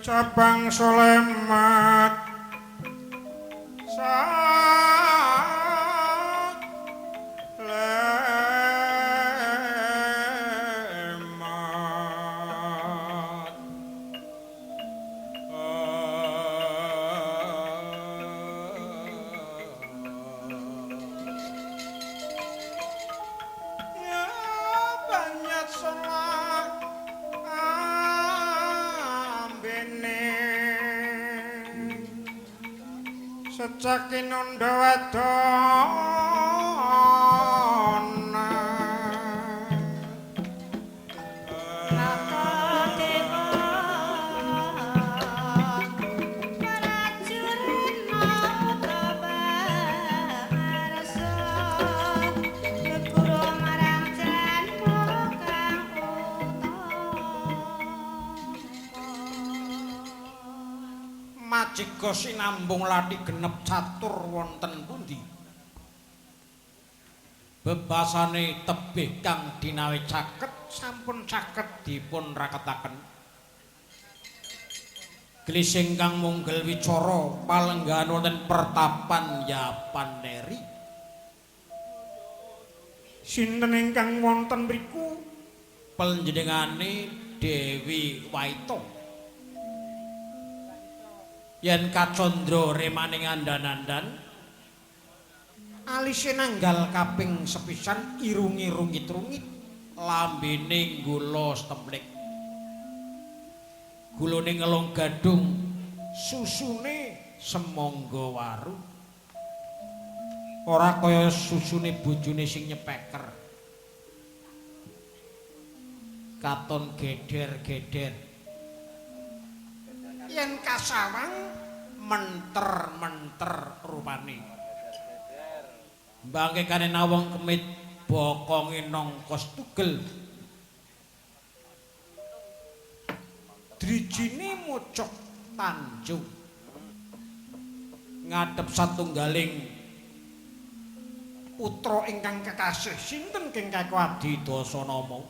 Cabang Solemat Lemat Ya banyak sholat ambene secake nanda wadana. Nata dewa prajurit mautaba arsa geguru marang janma kang utama. Majega sinambung lati genep catur wonten pundi? Bebasane tebih kang dinawe caket sampun caket dipun raketaken. Glising kang munggel wicara palenggahan wonten pertapan Yapaneri. Sinten ingkang wonten mriku? Panjenengane Dewi Waita. Yen kacandra remaning andan-andan alise nanggal kaping sepisan irunge rungit-rungit lambene nggula stemplik gulune ngelung gadung susune semangga waru ora kaya susune bojone sing nyepeker katon geder-geder yen kasawang menter-menter rupane mbangke kane nawang kemit bokonge nangka tugel drijine mocok tanjung ngadhep satunggaling Putra ingkang kekasih sinten keng Keko Adi dasa nama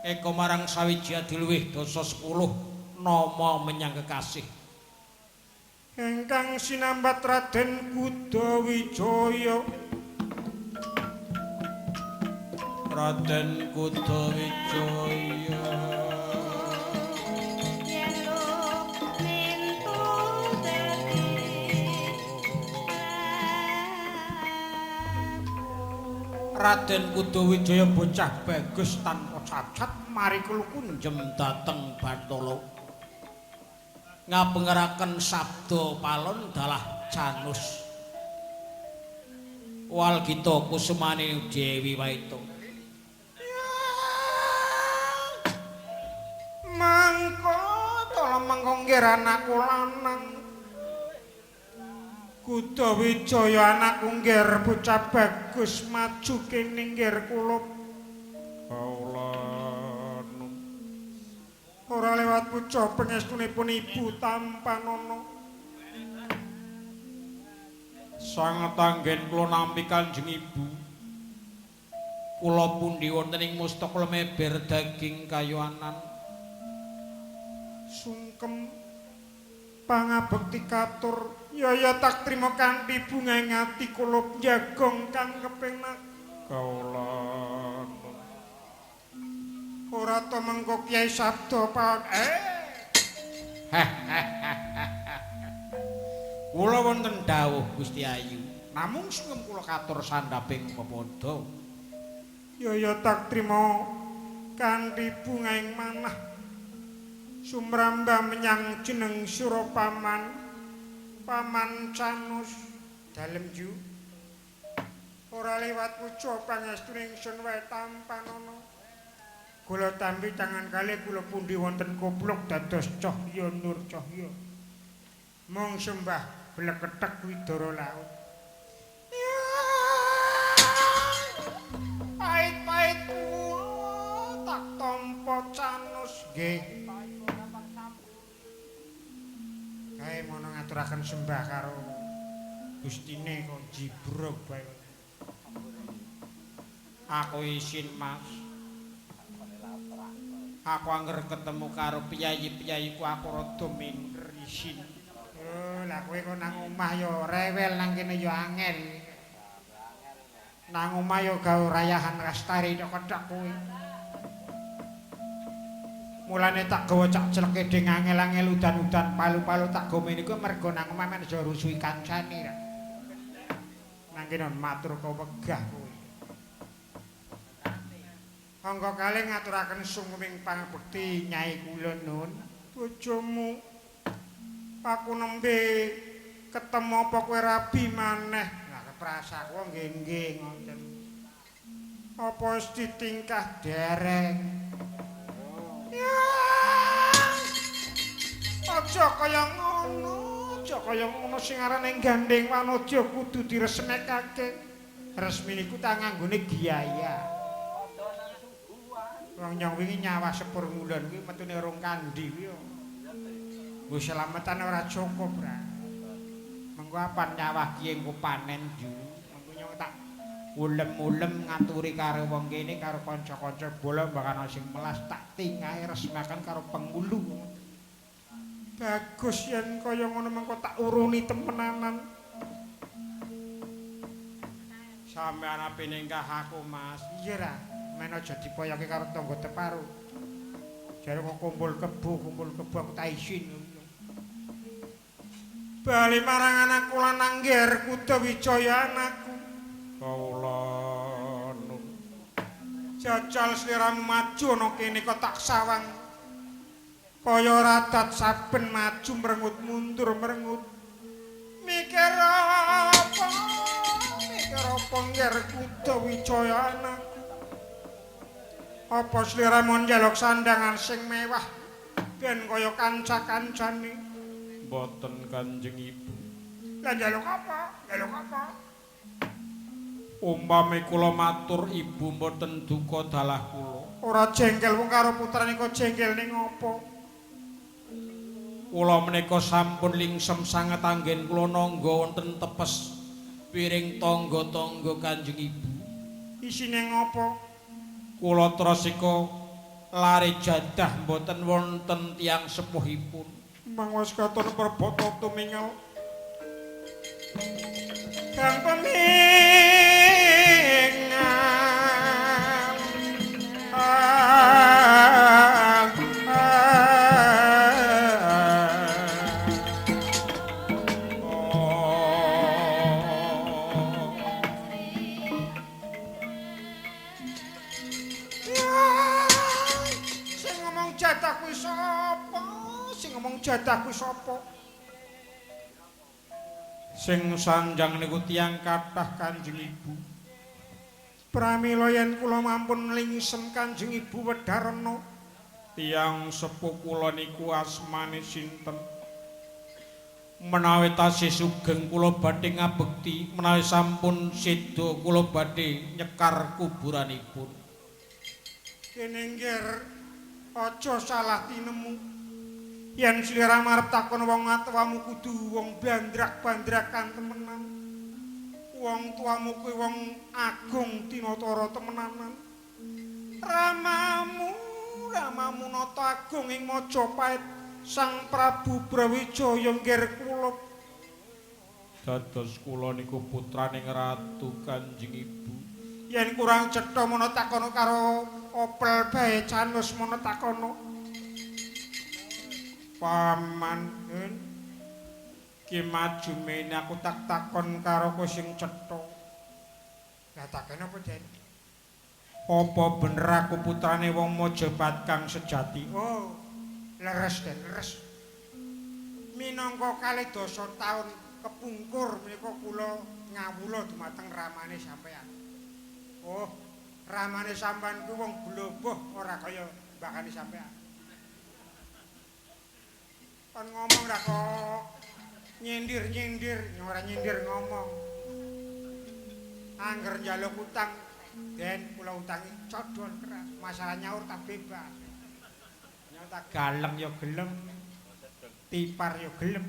eka marang sawiji adiluwih dasa 10 nama menyang kekasih ingkang sinambat Raden Kudawijaya. Raden Kudawijaya Yen lumintu dadi aku. Raden Kudawijaya bocah bagus tanpa cacat mari kula kunjem dhateng Bathara ngapengeraken sabda palon dalah Canus walgita kusumane Dewi Waita. Mangko tolong mangko nggir anakku lanang Kudawijaya anakku nggir bocah bagus maju kene nggir kula kawula ora lewat puja pangestunipun ibu tampanana. Sang tanggen kula nampi Kanjeng Ibu kula pundi wonten ing mustaka meber daging kayuanan Sungkem pangabekti katur yaya tak trima kanthi bunga ing ati kula jagong kang kepenak kawula ora to mengko Kyai Sabda Pak. Kula wonten dawuh Gusti Ayu namung sungkem kula katur sandhaping pepadha yaya tak trima kanthi bunga ing manah sumrambah menyang jeneng Surapaman Paman Canus dalem ju ora lewat puja pangestune ingsun wae tampanana. Kula tampi tangan kalih kula pundi wonten koplok dados cahya nur cahya mung sembah blekethek widara laut. Pait-pait kula tak tampa Canus nggih. Kae mono ngaturaken sembah karo Gustine kok jibrok bae. Aku isin Mas. Aku angger ketemu karo piyayi-piyayiku aku rada minder isin. Oh, lah kowe kok nang omah ya rewel, nang kene ya angel. Nang omah ya gawe rayahan rastari tok kethok kowe. Mulane tak gawa cak celeke ding angel-angel udan-udan palu-palu tak gawa niku mergo nang omah men aja rusuhi kancane ra. Nang kene matur kok wegah kowe. Angga kalih ngaturaken sungkuming pangabekti Nyai kula nun. Bojomu aku nembe ketemu apa kowe rabi maneh. Lah keprasaku nggih-nggih ngoten. Apa wis ditingkah dereng? Ya. Aja kaya ngono, aja kaya ngono sing arane gandeng wanodya kudu diresmekake. Resmi niku tak nganggone biaya. Wong nyong wingi nyawah sepur ngulon kuwi metune rong kandi kuwi. Nggo slametan ora cukup ra. Mengko apan nyawah kiye engko panen ju. Mengko nyong tak ulem-ulem ngaturi karo wong kene karo kanca-kanca bola bakal sing melas tak tingahe resmakan karo pengulu. Bagus yen kaya ngono mengko tak uruni temenanan. Sampeyan ape ningkah aku, Mas? Iya ra. Men aja dipoyoke karo tangga teparu. Jare kok kumpul kebo aku tak isin. Bali marang anakku lanang ngger Kuda Wijaya anakku. Kawula nun. Jajal sliramu maju ana kene kok tak sawang. Kaya radat saben maju merengut mundur merengut. Mikir apa? Mikir apa ngger Kuda Wijaya anakku? Apa sliramu njaluk sandangan sing mewah ben kaya kanca-kancane? Mboten Kanjeng Ibu. Lah njaluk apa? Njaluk apa? Umpame kula matur ibu mboten duka dalah kula. Ora jengkel wong karo putrane kok jengkel ning apa? Kula menika sampun lingsem sanget anggen kula nangga wonten tepes piring tangga-tangga Kanjeng Ibu. Isine ngopo? Kula trasika lare jadah mboten wonten tiyang sepuhipun. Mang wis katon perbata tumingal. Kang pemingal. Sing ngomong jatah kuwi sapa? Sing ngomong jatah kuwi sapa? Sing sanjang niku tiyang kathah Kanjeng Ibu. Pramila yen kula mampun lingsem Kanjeng Ibu wedharana, tiyang sepuh kula niku asmane sinten? Menawi tasih sugeng kula badhe ngabekti, menawi sampun seda kula badhe nyekar kuburanipun. Kene ngger aja salah tinemu. Yen sliramu arep takon wong tuamu kudu wong bandrak-bandrakan temenan. Wong tuamu kuwi wong agung tinatara temenanan. Ramamu, ramamu nata agung ing Majapahit Sang Prabu Brawijaya ngger kula. Dados kula niku putraning Ratu Kanjeng Ibu. Yen kurang cetha mono takono karo Opel bae Canus mono takono. Paman ki maju mene aku tak takon karo kowe sing cetha. Lah takon apa, Den? Apa bener aku putrane wong Majapahit kang sejati? Oh, leres Den, leres. Minangka 12 taun kepungkur menika kula ngawula dumateng ramane sampean. Oh, ramane sampean kuwi wong bloboh ora kaya mbakane sampean. Kon ngomong ra kok nyindir-nyindir, ora nyindir ngomong. Angger njaluk utang, Den kula utangi codol keras, masalah nyaur tak bebas. Nyaur tak galeng ya gelem, tipar ya gelem.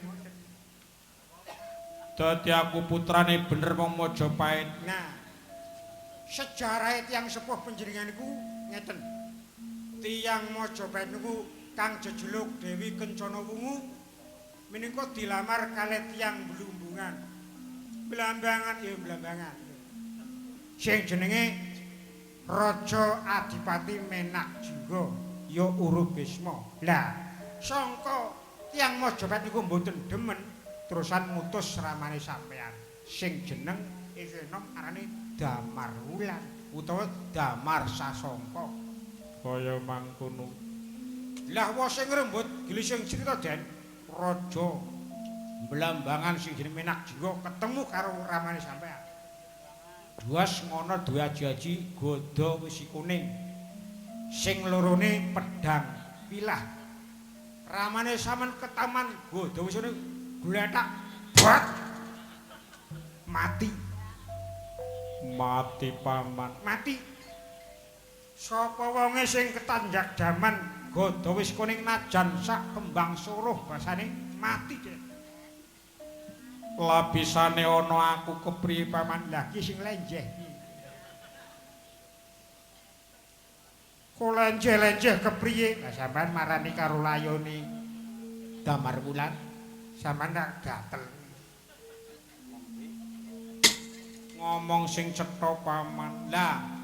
Dadi aku putrane bener wong Majapahit. Nah, sejarah tiyang sepuh panjenengan niku ngeten. Tiyang Majapahit niku kang jejuluk Dewi Kencana Wungu menika dilamar kalih tiyang Blumbungan. Blambangan ya Blambangan. Sing jenenge Raja Adipati Menak Jingga ya Urubisma. Lah, sangka tiyang Majapahit niku mboten demen terusan ngutus ramane sampean sing jeneng isih enom arane Damar Wulan utawa Damar Sasangka. Kaya mangkono. Lah wong sing ngrembut glising crita Den Raja Blambangan sing jenenge Menak Jingga ketemu karo ramane sampean. Duas ngono duwe aji-aji gada wesi kuning. Sing lorone pedang pilah. Ramane sampean ketaman gada wesi kuning gletak bat mati. Mati paman. Mati. Sapa wonge sing ketanjak jaman gada wis kuning najan sak kembang suruh basane mati Den. Lapisane ana aku kepriye paman? Lah ki sing lenjeh iki. Ko lenjeh-lenjeh kepriye? Lah sampean marani karo layone Damar Wulan, sampean tak gatel. Ngomong sing cetha paman. Lah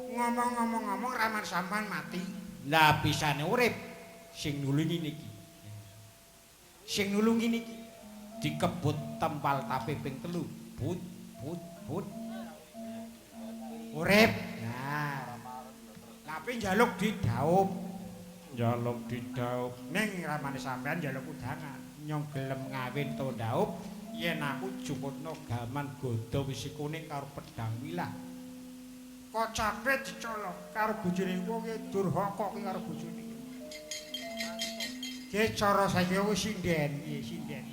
ngomong-ngomong-ngomong raman sampean mati. Lah bisane urip sing nulungi niki. Sing nulungi niki dikebut tempal tape ping 3. But but but. Urip. Nah. Tapi njaluk didhaup. Njaluk didhaup. Ning ramane sampean njaluk udangan. Nyong gelem ngawin to dhaup yen aku juputno gaman gada wisi kuning karo pedang wilah. Kocape dicolong karo bojone wong e durhaka ki karo bojone. Ki cara saiki wis sinden, piye sinden.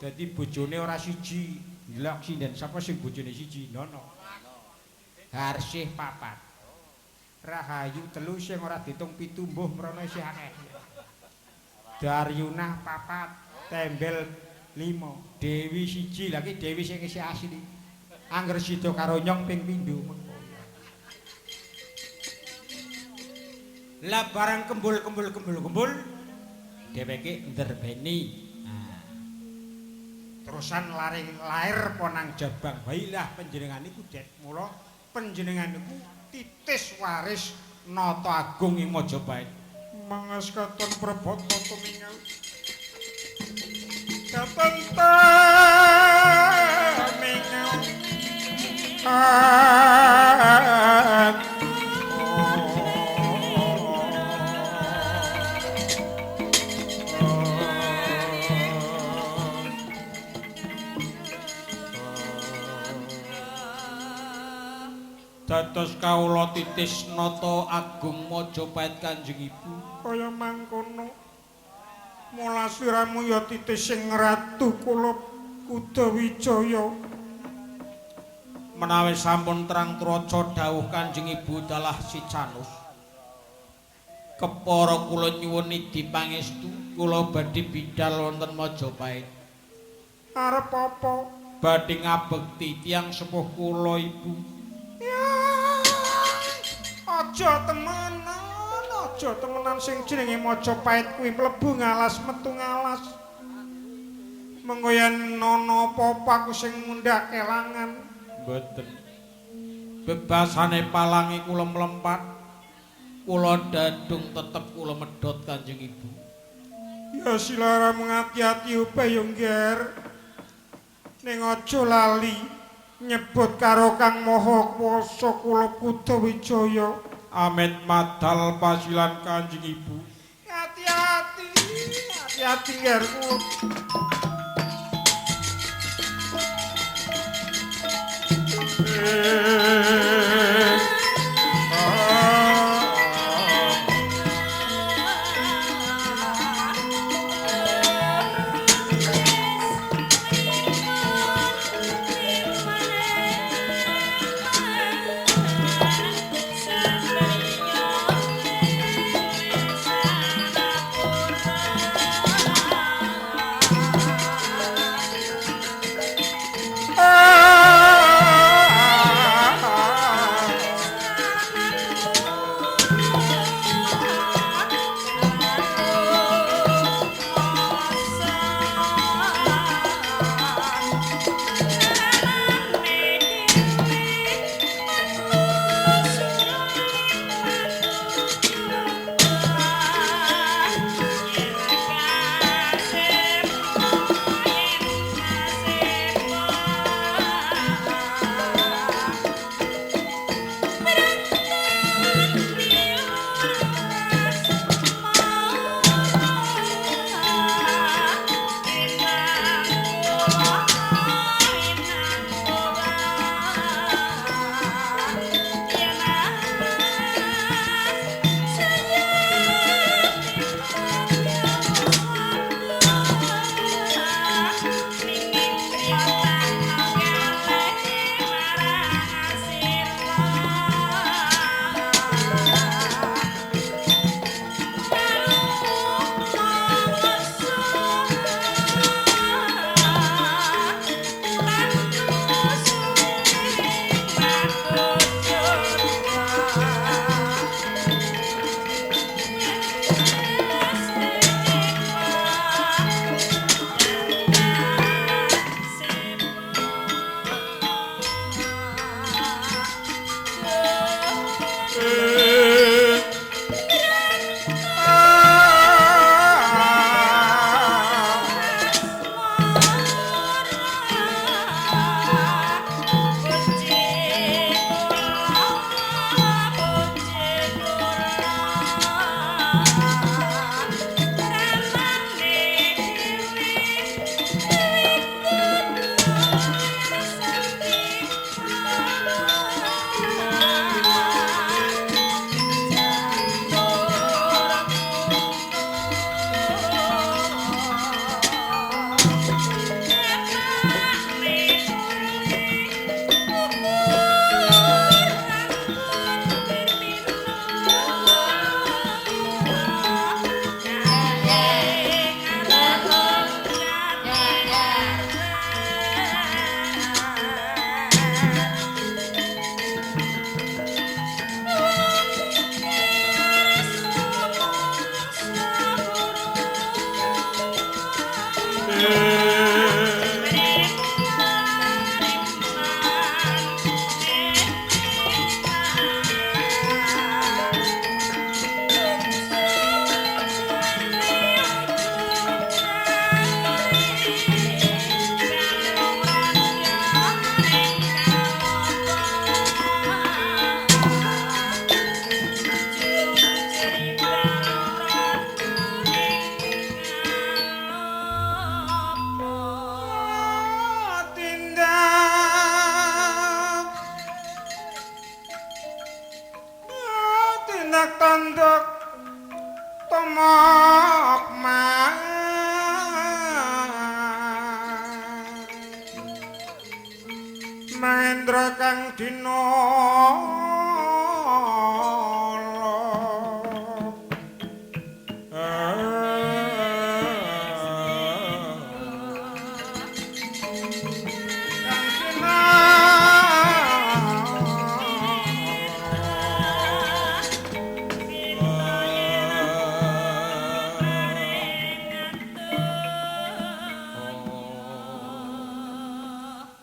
Dadi bojone ora siji, ndelok sinden sapa sing bojone siji nono. Harsih papat. Rahayu 3 sing ora ditung 7 mbuh mrono isih akeh. Daryunah 4, tembel 5, Dewi 1, lha ki Dewi sing isih asli. Angger sida karo nyong ping pindho mengko. Lah barang kembul-kembul-kembul-kembul dheweke ndarbeni. Nah. Terusan lari lair ponang Jabang bae lah panjenengan niku Det. Mula panjenengan niku titis waris Nata Agung ing Majapahit. Mangas katon prabata tumingal. Katon tumingal. Dados kawula titis Nata Agung Majapahit Kanjeng Ibu. Kaya mangkono. Mula sliramu ya titis sing ratu kula Kudawijaya. Menawi sampun terang traca dawuh Kanjeng Ibu dalah si Canus. Kepara kula nyuwun nidhi pangestu kula badhe bidal wonten Majapahit. Arep apa? Badhe ngabekti tiyang sepuh kula Ibu. Ya, aja temenan, aja temenan sing jenenge Majapahit kuwi mlebu ngalas metu ngalas. Mengko yen ana apa-apa aku sing mundhak kelangan. Mboten. Bebasane palangi kula mlempat. Kula dadung tetep kula medhot Kanjeng Ibu. Ya silaramu ngati-ati upaya ngger. Ning aja lali nyebut karo Kang Maha Kuwasa kula Kudawijaya. Amit madal pasilan Kanjeng Ibu. Hati-hati, hati-hati nggerku. Sampai Tindak tanduk tumok Mahendra kang dina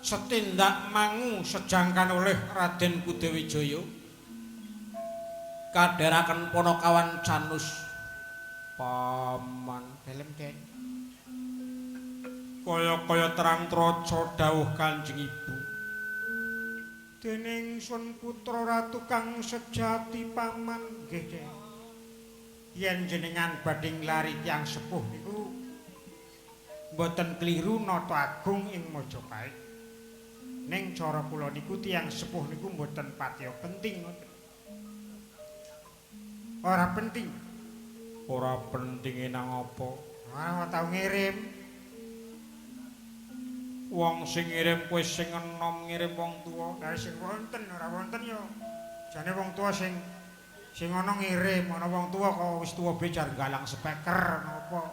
Setindak mangu sejangkan oleh Raden Kudawijaya kadheraken Panakawan Canus. Paman dalem Den. Kaya-kaya terang traca dawuh Kanjeng Ibu. Dening sun putra ratu kang sejati paman. Nggih, Den. Yen jenengan badhe nglari tiyang sepuh niku mboten kliru nata agung ing Majapahit. Ning cara kula niku tiyang sepuh niku mboten patiya penting ngoten. Ora penting. Ora pentinge nang apa? Ora tau ngirim. Wong sing ngirim kowe sing enom ngirim wong tuwa. Lah sing wonten ora wonten ya. Jane wong tuwa sing sing ana ngirim, ana wong tuwa kok wis tuwa bejar galang speaker napa.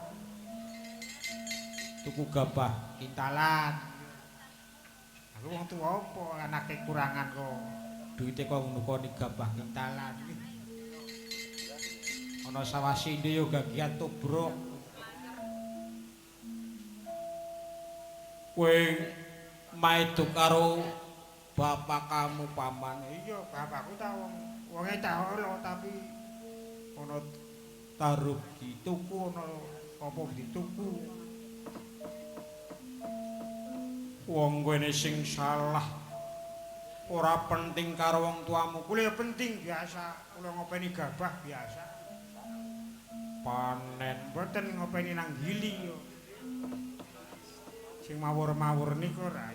Tuku gabah kintalan. Aku wong tuwa apa anake kurangan kok duwite kok nukoni gabah kintalan. Ana sawah sinde yo gagian tubruk. Kowe maido karo bapak kamu paman. Iya, bapakku ta wong wonge ta ora tapi ana taruh dituku ana apa dituku. Wong kene sing salah. Ora penting karo wong tuamu. Kula ya penting biasa. Kula ngopeni gabah biasa. Panen mboten ngopeni nang gili yo. Sing mawur-mawur niku ora.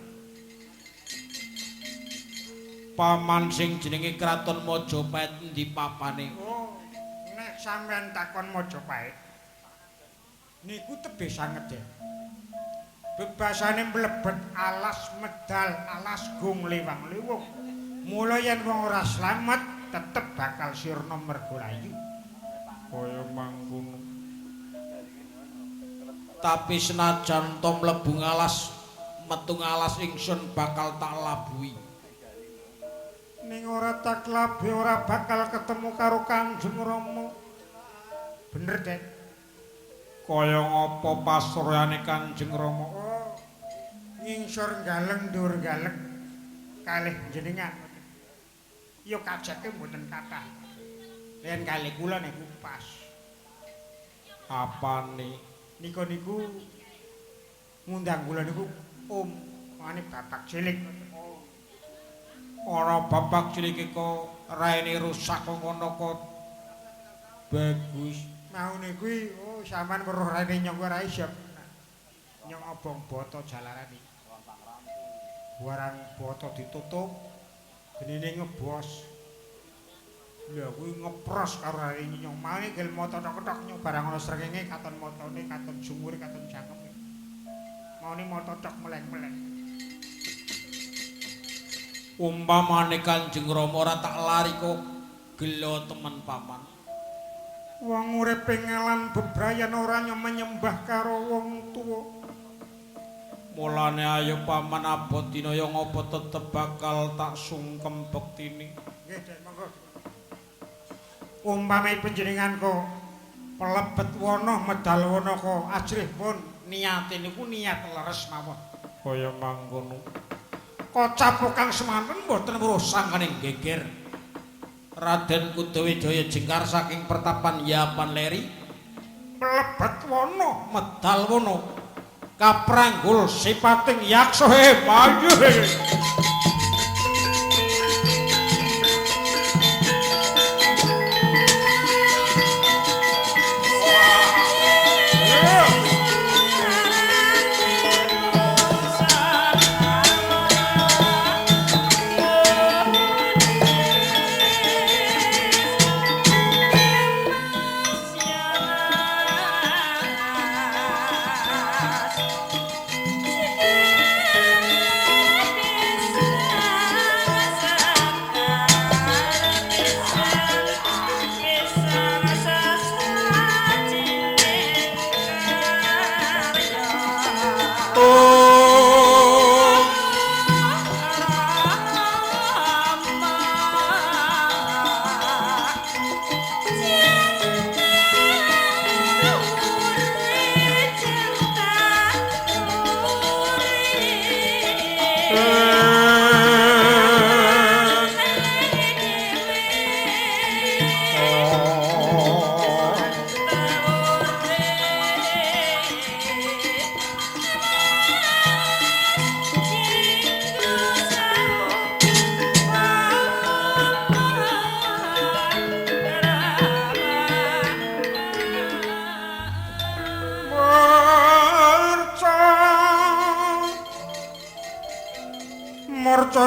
Paman sing jenenge Kraton Majapahit endi papane? Oh, nek sampean takon Majapahit niku tebih sanget Den. Bebasane mlebet alas medal alas gung lewang lewung. Mula yen wong ora slamet tetep bakal sirna mergo layu. Kaya mangkono. Tapi senajan to mlebu ngalas metu ngalas ingsun bakal tak labuhi. Ning ora tak labuhi ora bakal ketemu karo Kanjeng Rama. Bener, Den. Kaya ngapa pasrayane Kanjeng Rama? Oh, ngingsor galeng dhuwur galeng kalih jenengan. Ya kajeke mboten kathah. Yen kalih kula niku pas. Apane? Nika niku ngundang kula niku om, mangane bapak cilik. Ora bapak cilik kok raine rusak kok ngono kok bagus. Maune kuwi oh sampean weruh raine nyong ora iso. Nyong obong boto jalarane. Barang boto ditutup genine ngebos. Lha kuwi ngepros karo raine nyong. Maune gel moto tok-tok nyong barang ana srengenge katon motone, katon sumure, katon cangkeme. Maune moto tok meleng-meleng. Umpamane Kanjeng Rama ora tak lari kok gelo temen paman. Wong uripe ngalan bebrayan ora menyembah karo wong tuwa. Mulane ayo paman abot dina ya ngopo tetep bakal tak sungkem bektine. Nggih, Den, monggo. Umpame panjenengan kok pelebet wana medal wana kok ajrih pun niate niku niat leres mawon. Kaya mangkono. Kocap kang semanten mboten weruh sangkane geger. Raden Kudawijaya jengkar saking pertapan Yapan Leri mlebet wana medal wana kapranggul sipating yaksa he mayu.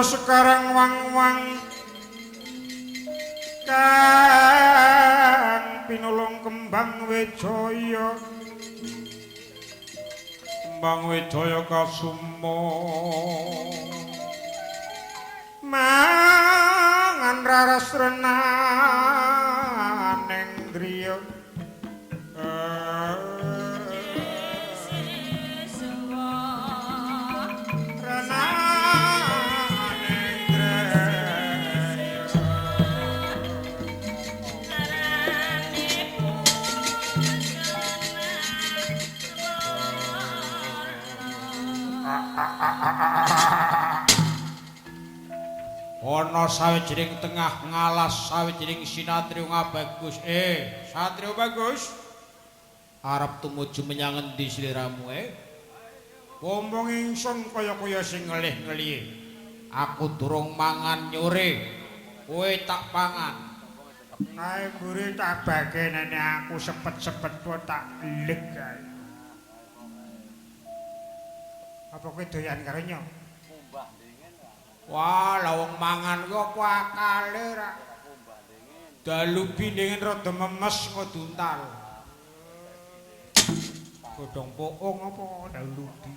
Negara sekarang wang-wang kang pinulung kembang wijaya. Kembang wijaya kasuma mangan raras renaning griya. Ana sawijining tengah ngalas sawijining sinatriya bagus. Satriya bagus. Arep tumuju menyang endi sliramu Omong ingsun kaya-kaya sing ngelih-ngelihe. Aku durung mangan nyore. Kowe tak pangan. Kae mburi tak bagenane aku sepet-sepet kok tak leg kae. Apa kowe doyan karo nyong? Wah, lah wong mangan kuwi apa akale ra? Dalu bindingen rada memes kok duntal. Godhong poong apa dalu di?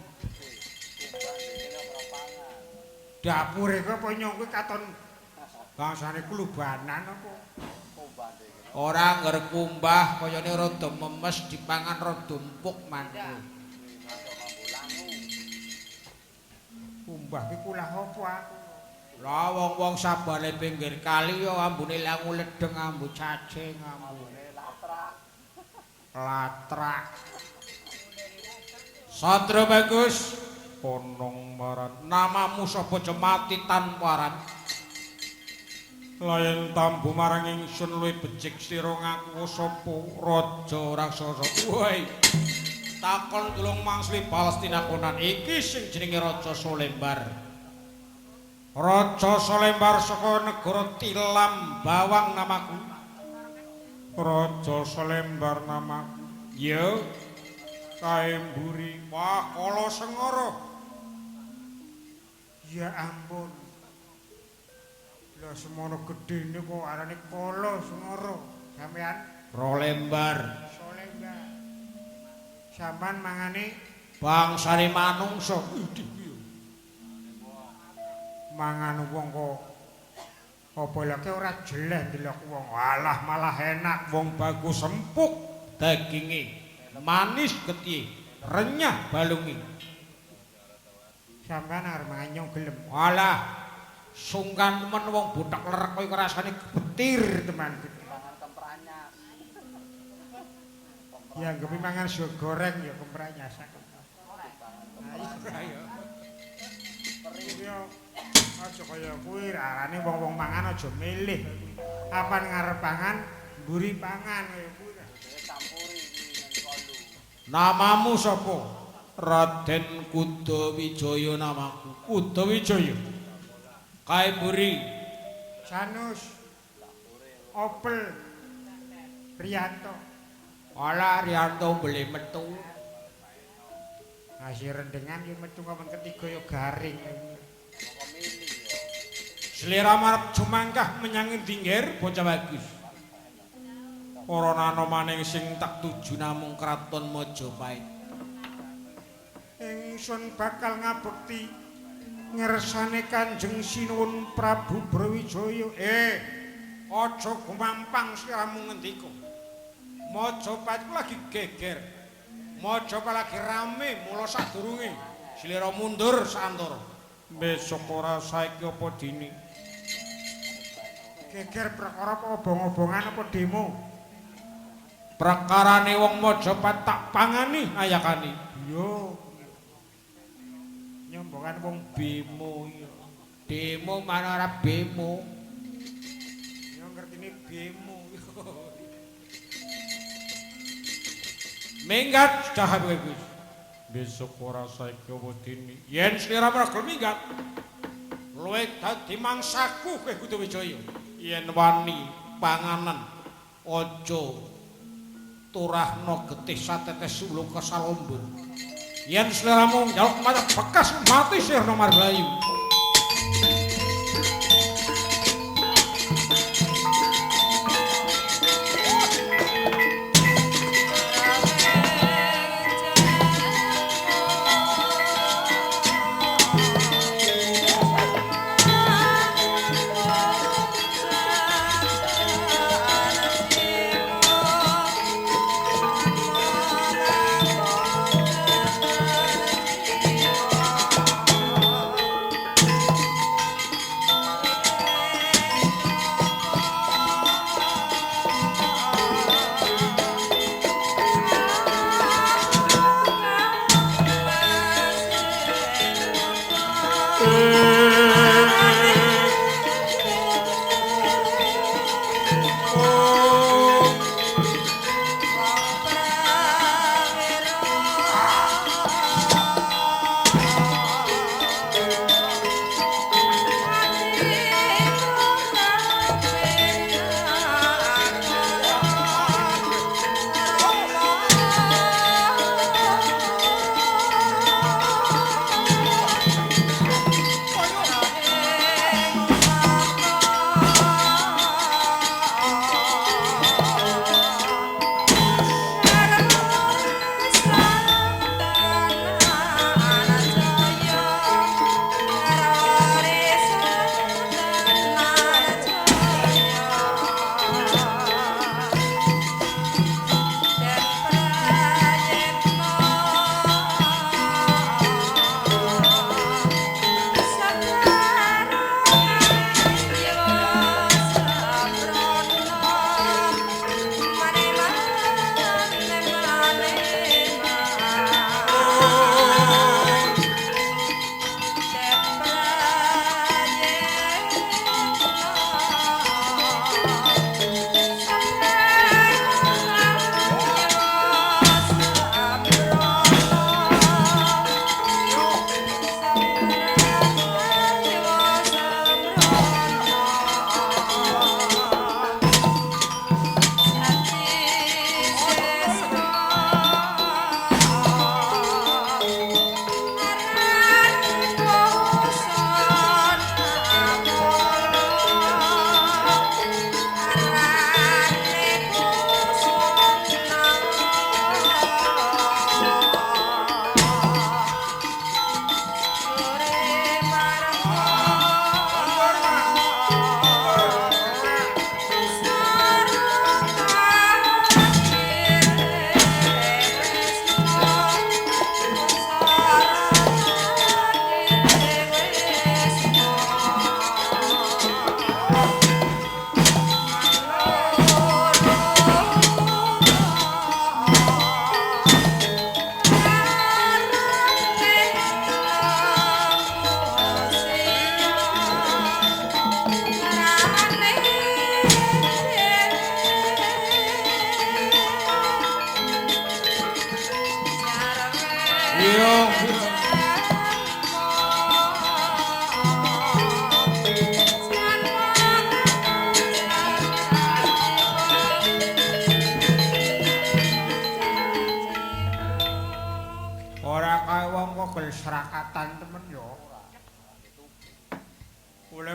Dapure kuwi apa nyong kuwi katon bangsane klubanan apa? Ora ngger kumbah kayane rada memes dipangan rada empuk mantu. Kumbah ki kulah apa aku? Lah wong-wong sabane pinggir kali ya ambune langu ledeng, ambu cacing, ambune latrak. Latrak. Satria bagus ponong maran. Namamu sapa mati tanpa aran? Layen tambu marang ingsun luwih becik sira ngaku sapa raja raksasa. Woi. Takon tulung mangsli bales tinakonan iki sing jenenge Raja Solembar. Raja Solembar saka negara Tilam Bawang namaku. Raja Solembar namaku. Ya. Kae mburi. Wah, kala sengara. Ya ampun. Lah semono gedene kok arane kala sengara. Sampeyan Rolembar. Solembar. Sampeyan mangane bangsane manungsa. Mangan wong kok apa lake ora jeleh ndelok wong. Alah malah enak wong bagus empuk daginge, manis getihe, renyah balunge. Sampeyan arep mangan nyong gelem. Alah sungkan temen wong bothok lerek kowe rasane getir teman. Ya nggepi mangan sego goreng ya kempranyas. Ayo. Aja kaya kuwi arane wong-wong mangan aja milih. Apan ngarep pangan, mburi pangan kaya kuwi. Namamu sapa? Raden Kudawijaya namaku. Kudawijaya. Kae mburi Janus. Opel. Rianto. Alah Rianto beli metu. Ngasih rendengan ya metu kapan ketiga ya garing. Selera marep jumangkah menyang endi ngger bocah bagus. Para nano maning sing tak tuju namung kraton Majapahit. Ingsun bakal ngabekti ngersane Kanjeng Sinuwun Prabu Brawijaya. Aja gumampang sliramu ngendika. Majapahit ku lagi geger. Majapahit lagi rame mula sadurunge slira mundur saantara. Besok ora saiki apa dini? Geger perkara apa obong-obongan apa demo? Perkarane wong Majapahit tak pangani ayakane. Yo. Nyombongan wong bemo iya. Demo mana ora bemo. Yo ngertine bemo. Minggat dah kowe kuwi. Besok ora saiki apa dini? Yen sliramu ora gelem minggat, luwih dadi mangsaku kowe Kudawijaya. Yen wani panganan aja turahna getih satetes sulung kesalombo. Yen sliramu njaluk mata bekas mati sirna marblayu.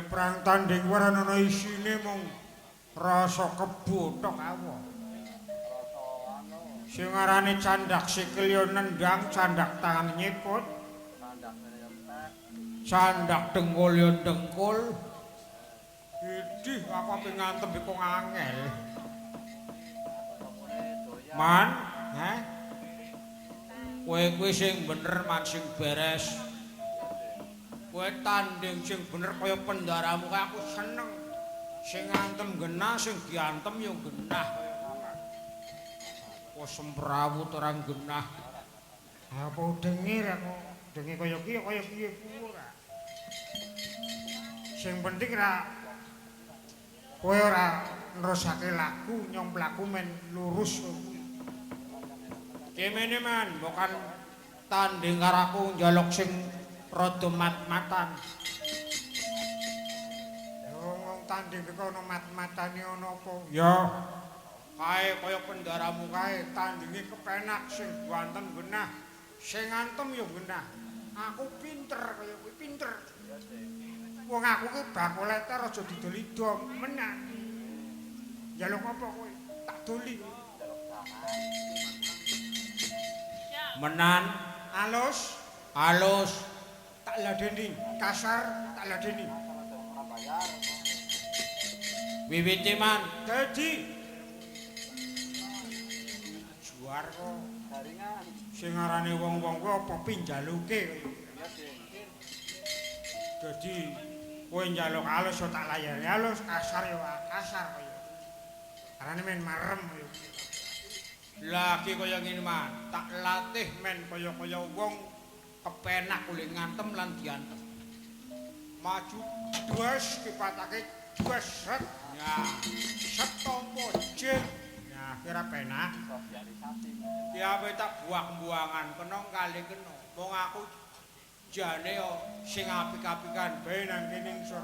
Perang tanding ora ana isine mung rasa kebo tok awa. Sing arane candak sikil ya nendang, candak tangan nyiput. Candak dengkul ya dengkul. Idih, aku ape ngantem iku angel. Man, heh? Kowe kuwi sing bener man sing beres. Kowe tanding sing bener kaya pendaramu kae aku seneng. Sing ngantem genah, sing diantem ya genah. Kok semprawut ora genah. Apa denge ra kok? Denge kaya ki kaya piye ku ora. Sing penting ra kowe ora nerusake laku, nyong mlaku men lurus kowe. Kemene man, mbokan tanding karo aku njaluk sing rada mat-matan. Wong tanding iku ana mat-matane ana apa? Ya. Kae kaya pendaramu kae tandinge kepenak sing banten genah, sing ngantem ya genah. Aku pinter kaya kowe pinter. Wong aku ki bakul leter aja didoli dom menang. Njaluk apa kowe? Tak doli. Menan alus, alus tak ladeni, kasar tak ladeni. Wiwite man dadi juar kok. Sing arane wong-wong kuwi apa pinjaluke kaya. Dadi kowe njaluk alus ya tak layani alus, kasar ya kasar kaya. Arane men marem kaya. Lagi kaya ngene man, tak latih men kaya-kaya wong kepenak oleh ngantem lan diantem. Maju dues kipatake dues sret. Ya, setompo jeng. Ya, kira penak. Ki ape tak buang-buangan kena kali kena. Wong aku jane yo sing apik-apikan bae nang kene ngisor.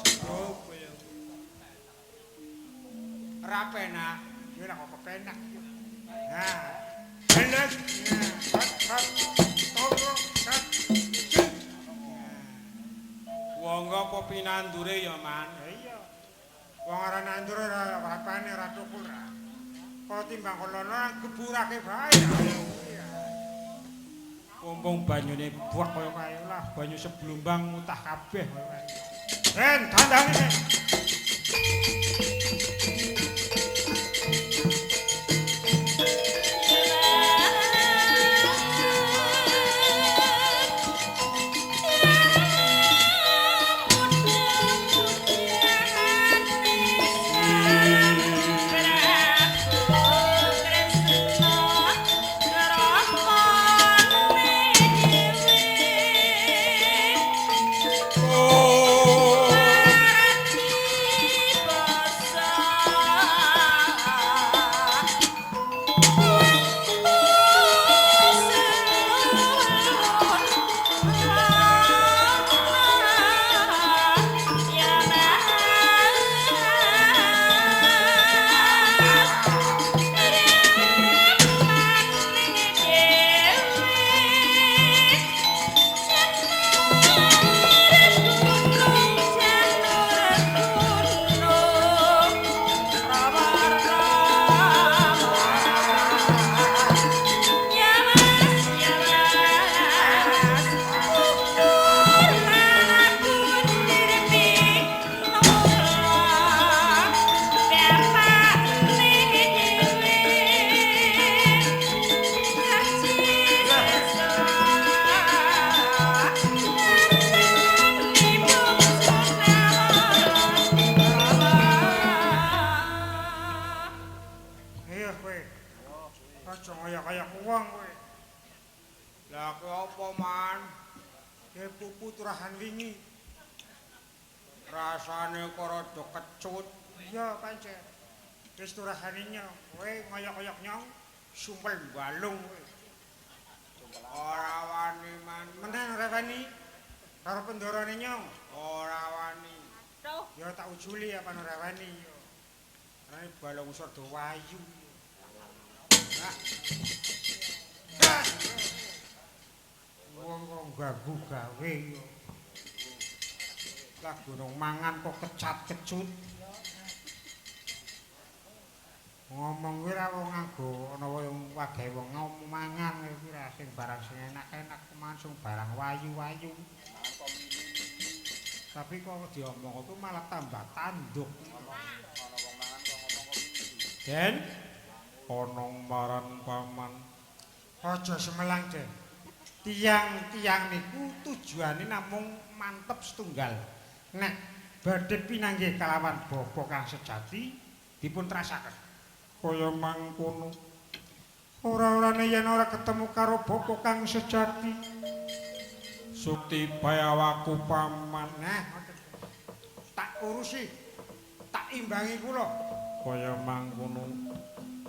Srop kaya. Ora penak, ya ora kok kepenak. Nah, beles. Hat hat. Toro sat. Jeng. Wong apa pinandure ya, Man? Iya. Wong ora nandur ora rapane ora tukul ra. Kok timbang kolono geburake bae. Mumpung banyune buak kaya kae lah, banyu seblumbang mutah kabeh kaya kae. Ren, dandane. Rasane kok rada kecut. Iya pancen. Wis turahane nyong, kowe ngoyok-oyok nyong, sumpel balung kowe. Ora wani man. Menang ora wani. Karo pendarane nyong, ora wani. Ya tak ujuli apa ora wani yo. Arane balung usor do wayu. Nah. Wong kok ganggu gawe yo. Lah gunung mangan kok kecat-kecut. Ngomong kuwi ra wong nganggo ana wong wagahe wong ngomong mangan kuwi ra sing barang sing enak-enak mangan sing barang wayu-wayu. Tapi kok diomong itu malah tambah tanduk. Den Onong maran paman. Aja semelang, Den. Tiang-tiang niku tujuane namung mantep setunggal. Nek badhe pinanggih kalawan bapa kang sejati dipun trasaken. Kaya mangkono. Ora-orane yen ora ketemu karo bapa kang sejati. Sukti bae awakku paman. Nah, ngoten. Tak urusi. Tak imbangi kula. Kaya mangkono.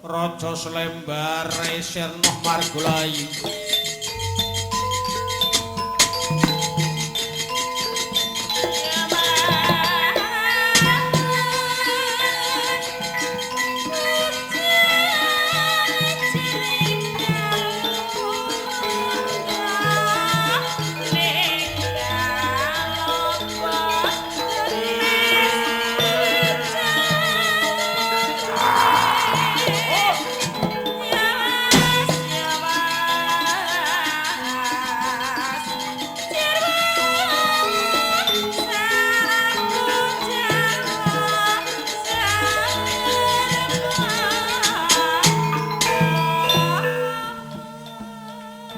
Raja Slembar sirna margulayu.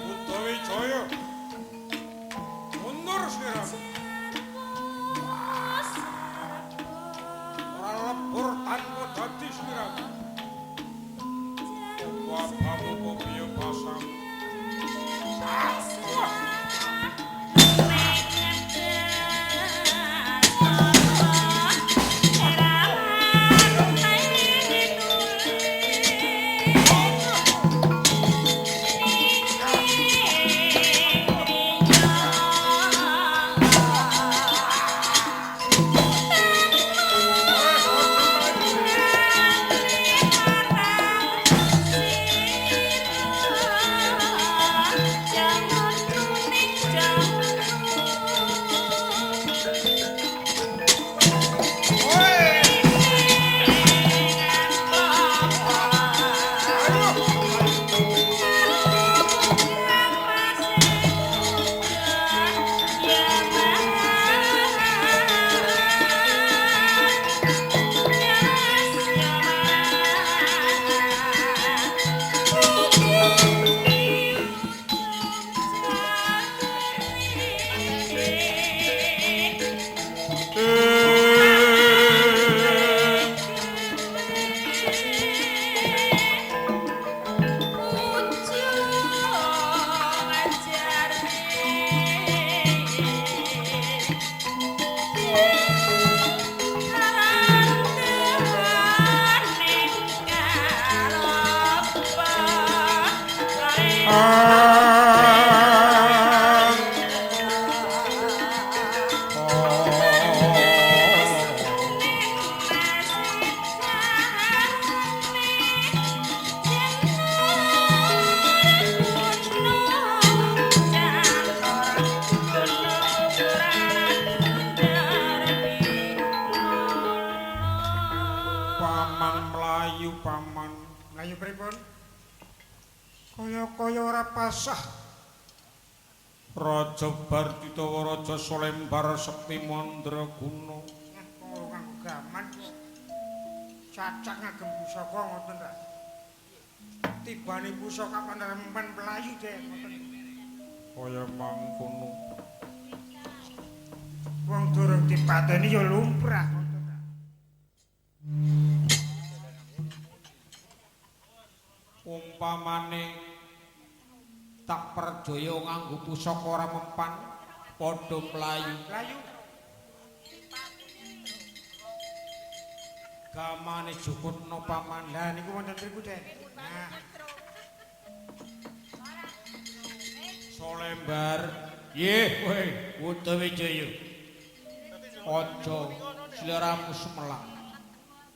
Utawijaya. Mundur sliramu. Ora lebur tanpa dadi sliramu. Apa abamu apa piye basamu? Paman mlayu paman. Mlayu pripun? Kaya-kaya ora pasah. Raja Barditawa Raja Salembar Sekti Mandraguna. Nah, kok nganggo gaman. Cacak ngagem pusaka ngoten ra. Tibane pusaka panerempen mlayu deh ngoten. Kaya mangkono. Wong durung dipateni ya lumrah ngoten ra. Umpamane tak perjaya nganggo pusaka ora mempan padha mlayu. Mlayu. Gamane jukutna paman. Lah niku wonten mriku, Den. Nah, Salembar. Nggih, kowe Utawijaya. Aja sliramu sumelang.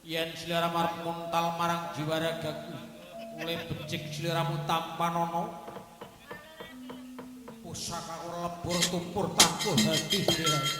Yen sliramu arep nguntal marang jiwa ragaku, oleh becik sliramu tampanana. Pusakaku lebur tumpur tangkuh dadi sliramu.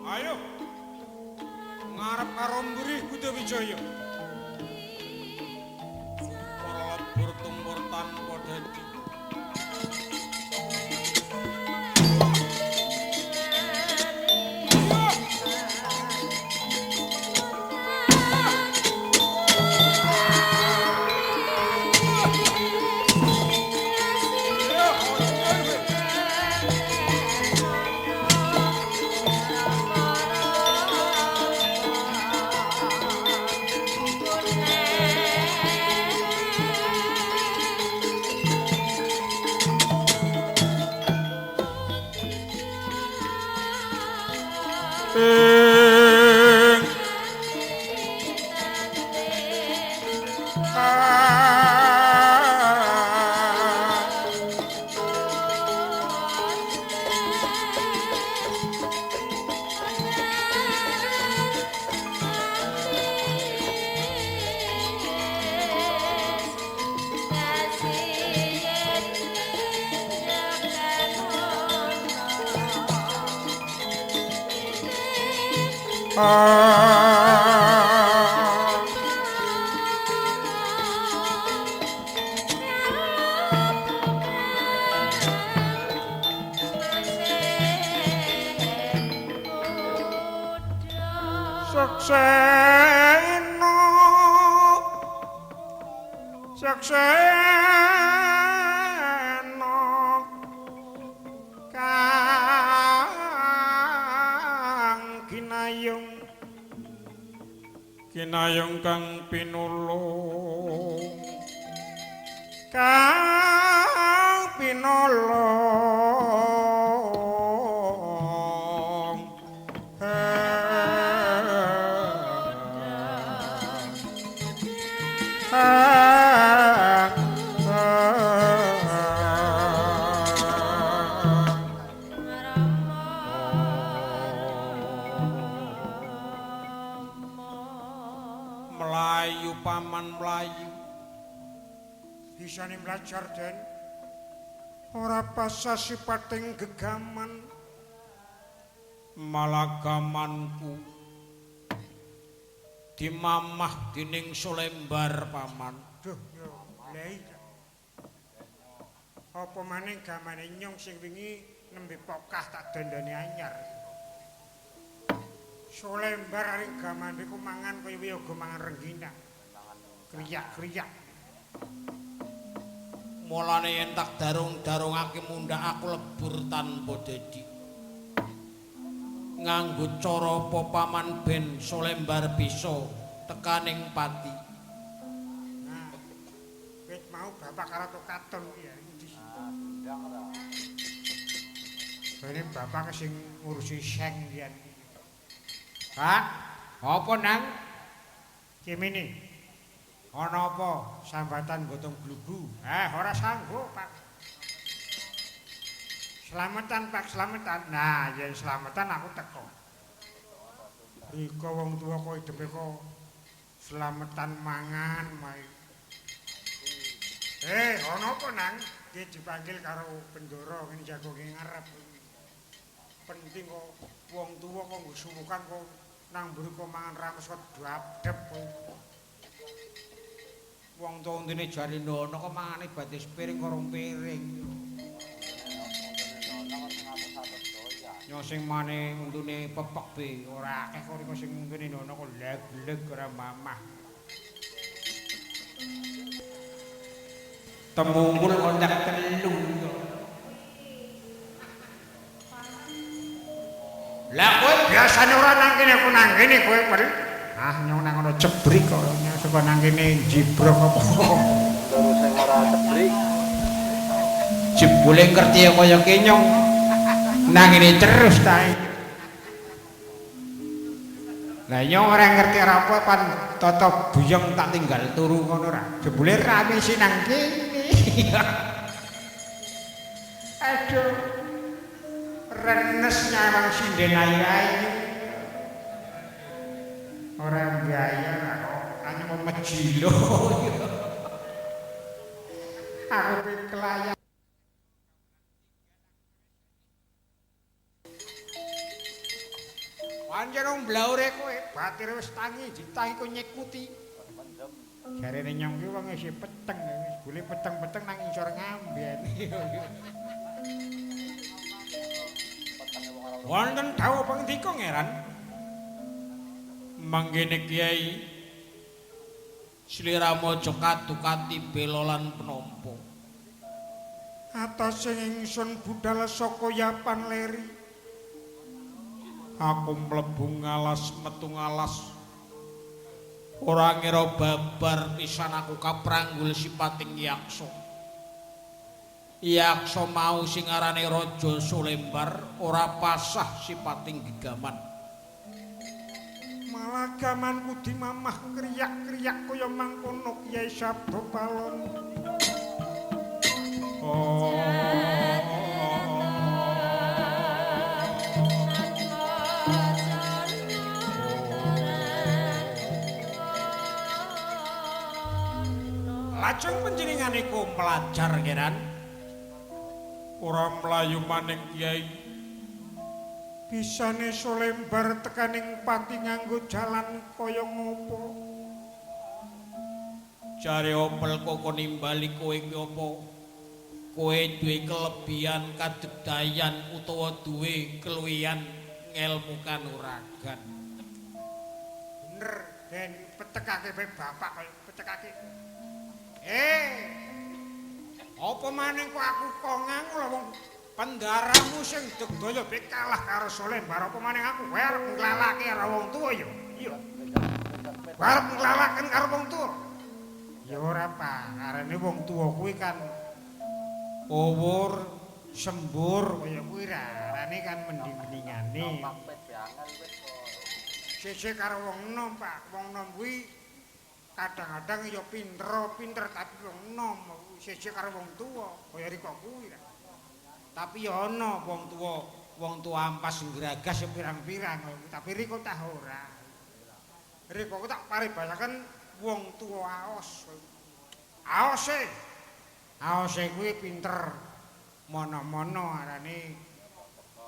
Ayo. Ngarep karo mburi Kuda Wijaya. Para lebur tumur tanpa dadi. Saksena kang kinayung kinayung kang pinulung kang pinolong Melayu paman melayu bisane mlajar Den ora pasah sipating gegaman malagamanku dimamah dening Sulembar paman. Duh yo lha apa maning gamane nyong sing wingi nembe pokah tak dandani anyar. Sulembar aring gamane ku mangan kaya wiyaga mangan rengginang. Kriyak-kriyak. Mulane yen tak darung-darungake mundhak aku lebur tanpa dedi. Nganggo cara apa paman ben Sulembar bisa tekaning pati. Nah, wit mau bapak karo katon ya endi? Bene bapak sing ngurusi seng riyen. Pak, apa nang? Kimini. Ana apa? Sambatan gotong glugu. Eh, ora sanggup, Pak. Slametan, Pak, slametan. Nah, yen slametan aku teko. Rika wong tuwa kok ideme kok slametan mangan mae. Eh, ana apa nang? Ki dipanggil karo bendara ngene jago ngarep. Penting kok wong tuwa kok nggo suwukan kok nang mburi kok mangan rames kok dapdep. Wong tuwa untune jare ndono kok mangane batis piring karo piring. Yo sing mane untune pepek be ora akeh kok rika sing untune ndono kok leg-leg ora mamah. Temungkul kontak telu. Lah kowe biasane ora nang kene aku nang kene kowe per. Ah nyong nang kono cebrik kok nyong saka nang kene jibrok apa. Terus sing ora cebrik. Jebule ngerti ya kaya kenyong. Nang ngene terus ta. Lah nyong ora ngerti ora apa pan tata buyeng tak tinggal turu ngono ra. Jebule rame sing nang kene. Aduh. Renes nyawang sinden ayu-ayu. Ora mbayar kok ane mau mejilo. Aku kelayan. Pancen wong blaure kowe, batire wis tangi, ditangi kowe nyekuti. Jarene nyong ki wong isih peteng, wis gule peteng-peteng nang ngisor ngamben. Wonten dawuh pangendika Ngeran. Manggene Kiai sliramu aja kadu-kati bela lan penampa. Atase ingsun budal saka Yapan Leri. Aku mlebu ngalas metu ngalas. Ora ngira babar pisan aku kapranggul sipating yaksa. Yaksa mau sing arane Raja Sulembar ora pasah sipating gegaman. Malah gamanku dimamah kriyak-kriyak kaya mangkono Kyai Sabda Palon. Oh. Lajeng panjenenganiku pelajar Ngeran. Ora mlayu maning Kyai. Bisane Sulembar tekaning pati nganggo jalan kaya ngopo? Jare opel kok nimbali kowe ki apa? Kowe duwe kelebihan kadegdayan utawa duwe keluwihan ngelmu kanuragan. Bener, Den, petekake bae bapak kaya petekake. Apa maning kok aku kok ngangu lho wong pendaramu sing degdaya be kalah karo Sulembar, apa maning aku kowe arep nglalake karo wong tuwa ya? Iya. Kowe arep nglalaken karo wong tuwa. Ya ora, Pak, arane wong tuwa kuwi kan owur sembur kaya kuwi ra, arane kan mending-mendingane. Sisih karo wong enom, Pak. Wong enom kuwi kadang-kadang ya pinter-pinter tapi wong enom sisih karo wong tuwa kaya rika kuwi ra. Tapi ya ana wong tuwa ampas ngragas ya pirang-pirang, tapi rika tah ora. Rika ku tak paribasaken wong tuwa aos. Aose. Aose kuwi pinter mono-mono arane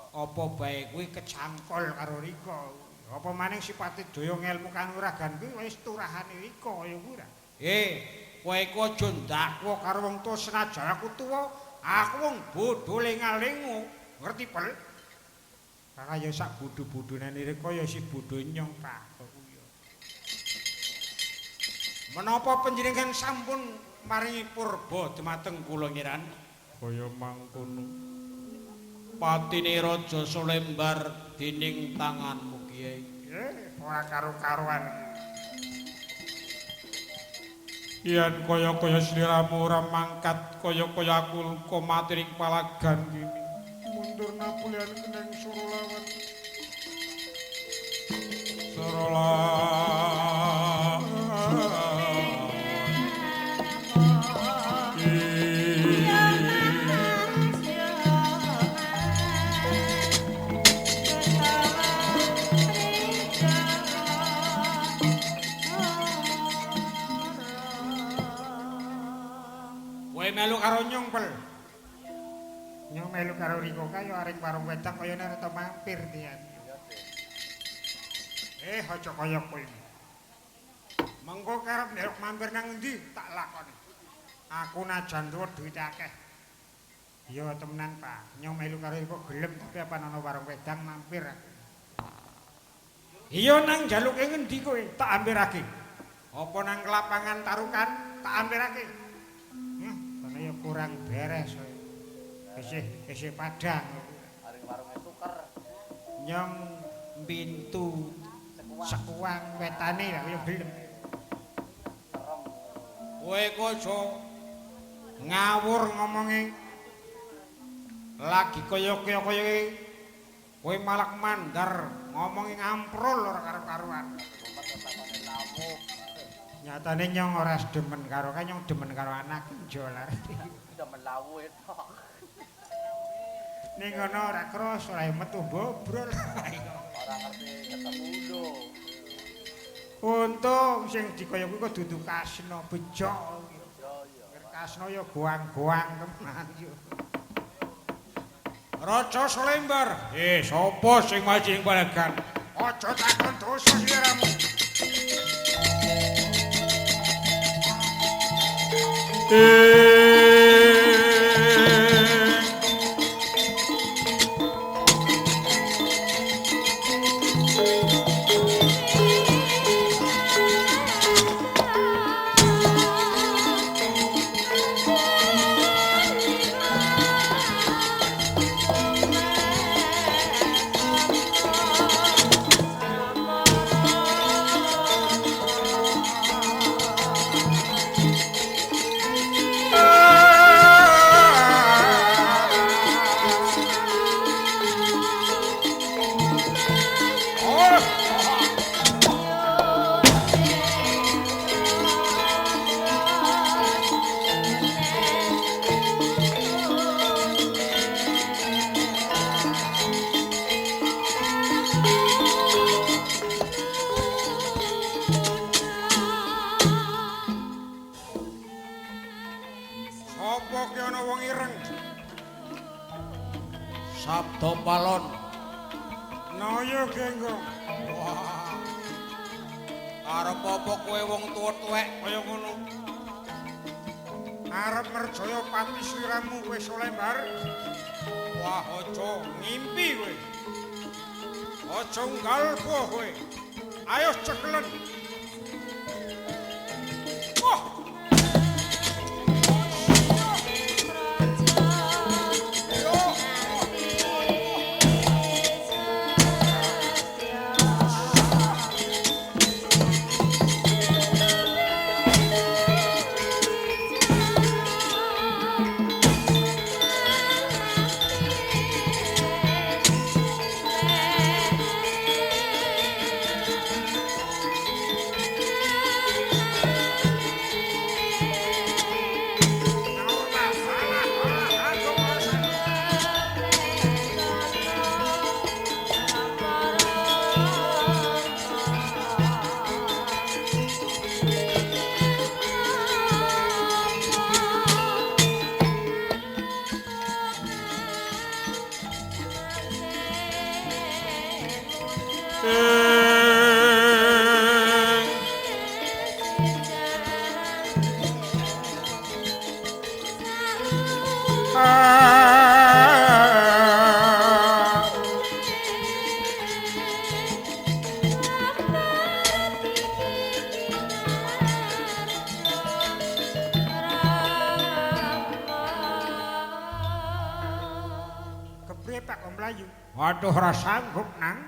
apa bae kuwi kecangkol karo rika. Apa maning sipate daya ngelmu kanuragan kuwi wis turahane rika kaya kuwi ra. Kowe iku aja ndakwa karo wong tuwa senajan aku tuwa, aku wong bodho lenga-lengo, ngerti pel? Kaya ya sak bodho-bodhonane rika ya si bodho nyong, Pak. Menapa panjenengan sampun maringi purba dumateng kula Ngeran? Kaya mangkono. Patine Raja Sulembar dening tanganmu, Kiai. Ora karo-karuan. Yen kaya-kaya sliramu ora mangkat, kaya-kaya aku luka mati ing palagan kene. Mundur napulian keneng Surolawan. Surolawan. Kowe melu karo nyong pel. Nyong melu karo rika kaya aring warung wedang kaya nek arep mampir tian. Aja kaya kowe. Mengko karep nderek mampir nang endi tak lakoni. Aku najan tuwa duit akeh. Iya temenan, Pak. Nyong melu karo rika gelem tapi apa ana warung wedang mampir aku. Iya nang jaluke ngendi kowe tak ampirake. Apa nang lapangan tarukan tak ampirake. Ya kurang beres kowe. Isih padang. Aring warunge tuker. Nyong pintu sekuang wetane lah ya gelem. Kowe kok aja ngawur ngomonge. Lagi kaya-kaya kowe malah mandar ngomongi ngamprul ora karo-karuan. Nyatane nyong ora demen karo kan nyong demen karo anak jolar. Demen lawu itu. Ning ngono ora kros ora metu bobrol. Ora ngerti ketemu lho. Untung sing dikaya kuwi kok dudu Kasna bejo. Kasna ya goang-goang tenan yo. Raja Sulembar. Sapa sing maju ing palagan? Aja takon dosa sliramu. Sapa ki ana wong ireng? Sabda Palon. Naya Genggong. Wah. Arep apa kowe wong tuwa tuwek kaya ngono? Arep merjaya pati sliramu kowe Sulembar. Wah, aja ngimpi kowe. Aja nggalpo kowe. Ayo cekelen. Wah. Kepriye Pak kok mlayu? Waduh ora sanggup nang.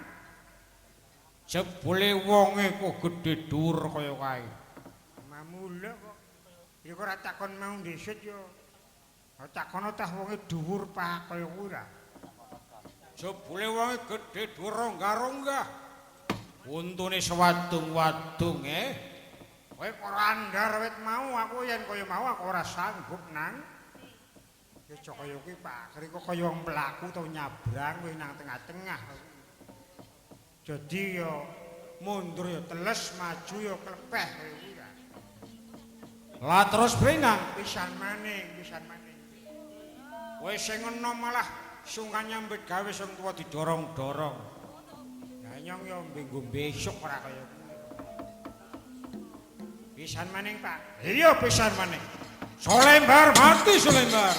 Jebule wonge kok gedhe dhuwur kaya kae. Mamula kok. Ya kok ora takon mau dhisit ya. Ora takono tah wonge dhuwur Pak kaya kuwi ra. Jebule wonge gedhe dhuwur rongga-rongga. Untune sewadung-wadung eh. Kowe kok ora andar wit mau aku yen kaya mau aku ora sanggup nang. Ya aja kaya kuwi Pak, keri kok kaya wong mlaku utawa nyabrang kowe nang tengah-tengah. Jadi ya mundur ya teles, maju ya klepeh kaya kuwi ra. Lah terus priye nang? Pisan maning, pisan maning. Kowe sing enom malah sungkan nyambut gawe sing tuwa didorong-dorong. Lah nyong ya minggu besok ora kaya kuwi. Pisan maning, Pak. Iya pisan maning. Solembar mati Solembar.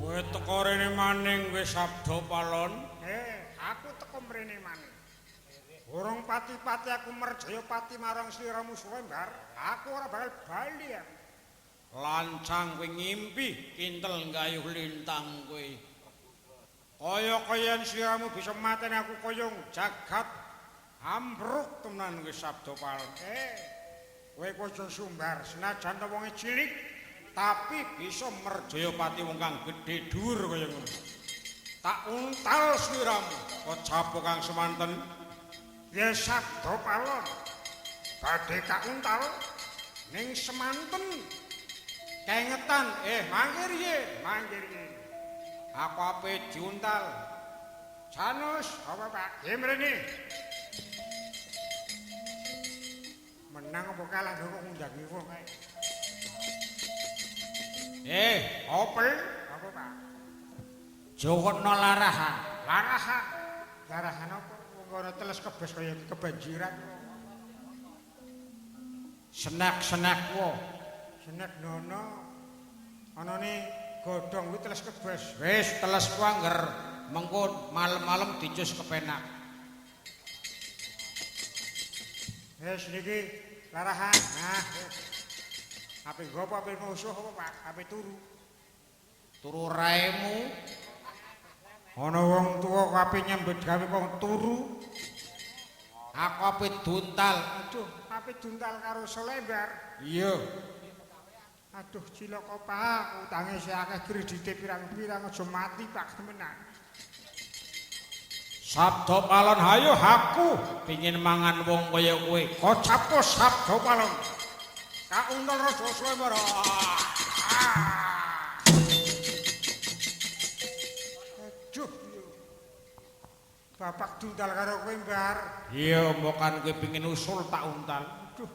Kowe teko rene maning wis Sabda Palon. Aku teko mrene maning. Urung pati-pati aku merjaya pati marang sliramu Sulembar, aku ora bakal bali aku. Lancang kowe ngimpi kintel nggayuh lintang kowe. Kaya-kayan siramu bisa mateni aku kaya jagat ambruk temenan kowe Sabda Palon. Kowe ku aja sumbar senajan to wonge cilik tapi bisa merjaya pati wong kang gedhe dhuwur kaya ngono. Tak untal sliramu kocap kang semanten. Ya Sabda Palon. Badhe kauntal ning semanten. Kengetan mangkir ye, mangkir ye. Aku ape diuntal. Janus, apa Pak? Nggih mrene. Menang apa kalah kok ngundangi wong kae. Opel, apa Pak? Jokno larahan. Larahan. Larahan apa? Wong ora teles kebes kaya kebanjiran. Senak-senak wo. Senak nono. Anane godhong kuwi teles kebes. Wis teles ku angger mengko malem-malem dicus kepenak. Wis niki larahan. Nah. Ape nggo apa ape musuh apa Pak? Ape turu. Turu raemu. Ana wong tuwa kok ape nyambut gawe kok turu. Aku ape duntal. Aduh, ape duntal karo Solembar. Iya. Aduh cilaka Pak, utange isih akeh kredite pirang-pirang aja mati Pak temenan. Sabda Palon hayo aku pingin mangan wong kaya kowe. Kocapo Sabda Palon. Kauntal Raja Solembar. Aduh. Bapak duntal karo kowe, Mbar. Iya, mbokan kowe pingin usul tak untal. Aduh.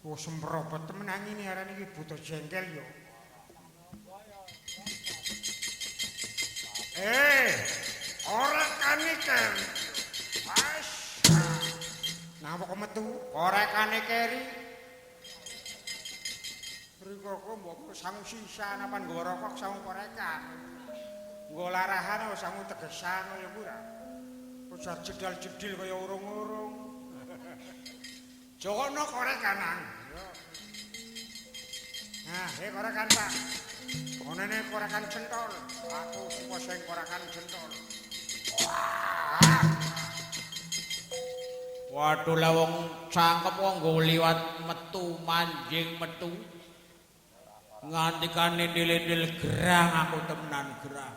Oh semropot temen angine arane iki buta jengkel yo. Ora kaniker. Wes. Napa kok metu? Korekane keri. Riko kok mbok sangu sisan apa nggo rokok sangu korekan. Nggo larahan apa sangu tegesan kaya ora. Ujar jedal-jedil kaya urung-urung. Jokono korekan nang. Nah, korekan Pak. Onene korekan centol. Aku suka sing korekan centol. Wah. Waduh lah wong cangkem wong nggo liwat metu manjing metu. Ngantikane nilindil gerang aku temenan gerang.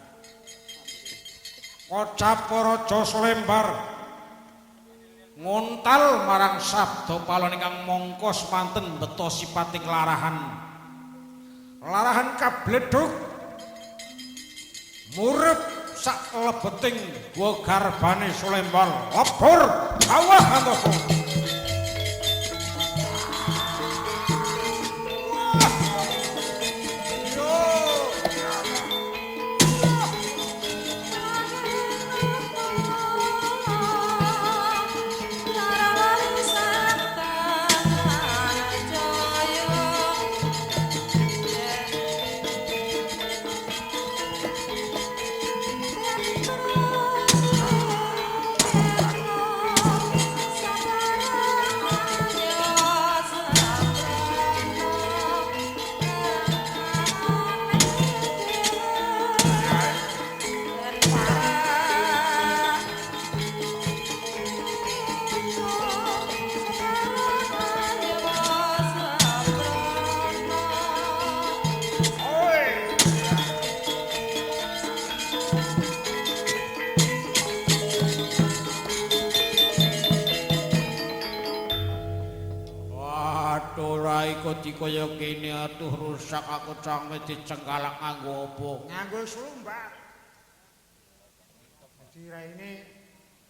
Kocap Raja Solembar ngontal marang Sabda Palon ingkang mangka semanten beto sipating larahan. Larahan kabledhug murep sak lebeting gua garbane Solembar lebur sawah antaka. Kaya kene aduh rusak aku cangme dicengkalak nganggo apa? Nganggo slumbat. Dadi raine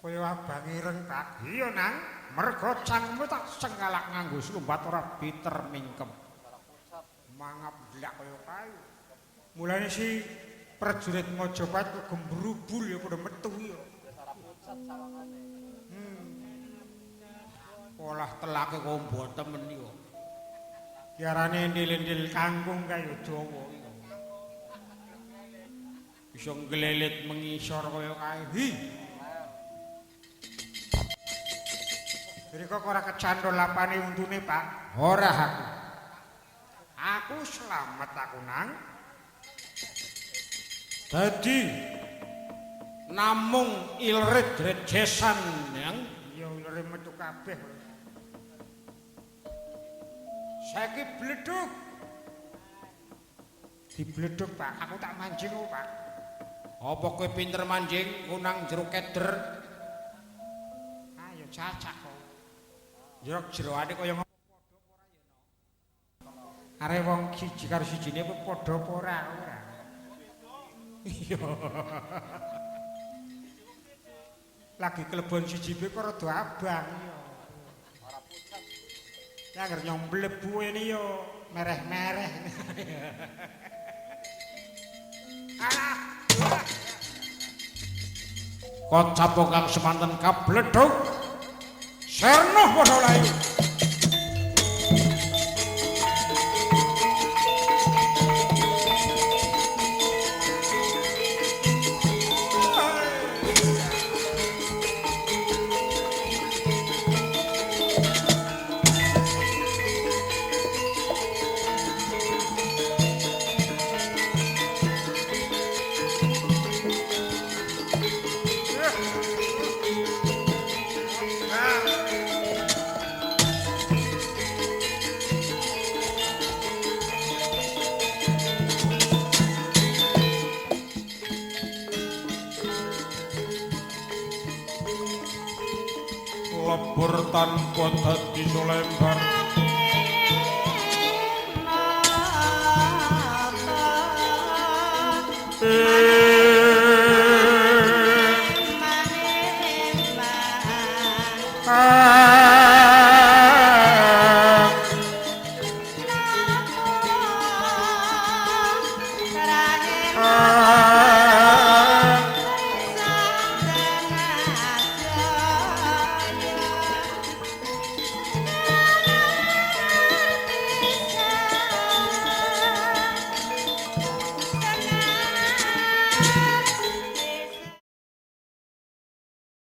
kaya abang ireng Pak. Iya nang, mergo cangkemmu tak cengkalak nganggo slumbat ora biter mingkem. Mangap blak kaya kayu. Mulane si prajurit Majapahit kok gembrubul ya padha metu ya. Olah telake kok mbok temen yo. Diarani endil-endil kangkung kaya dawa. Bisa nglelit mengisor kaya kae. Hi. Riko kok ora kecantol lapane untune, Pak? Ora aku. Aku slamet aku nang. Dadi namung ilre drejesan yang Ya ilere metu kabeh. Saiki bledug. Dibledug, Pak. Aku tak mancing kok, Pak. Apa kowe pinter mancing nang jero keder? Ayo cacak kok. Jero jeroane kaya ngopo padha apa ora ya, no. Are wong siji karo sijine apa padha apa ora ora. Iya. Lagi klebon siji kuwi kok rada abang iya. Ora pucet. Ya anggere nyong mlebu ini yo mereh-mereh. Ah. Kocap kang semanten kabledhug. Serno padha layu. Lebur tanpa dadi solembar. Nata.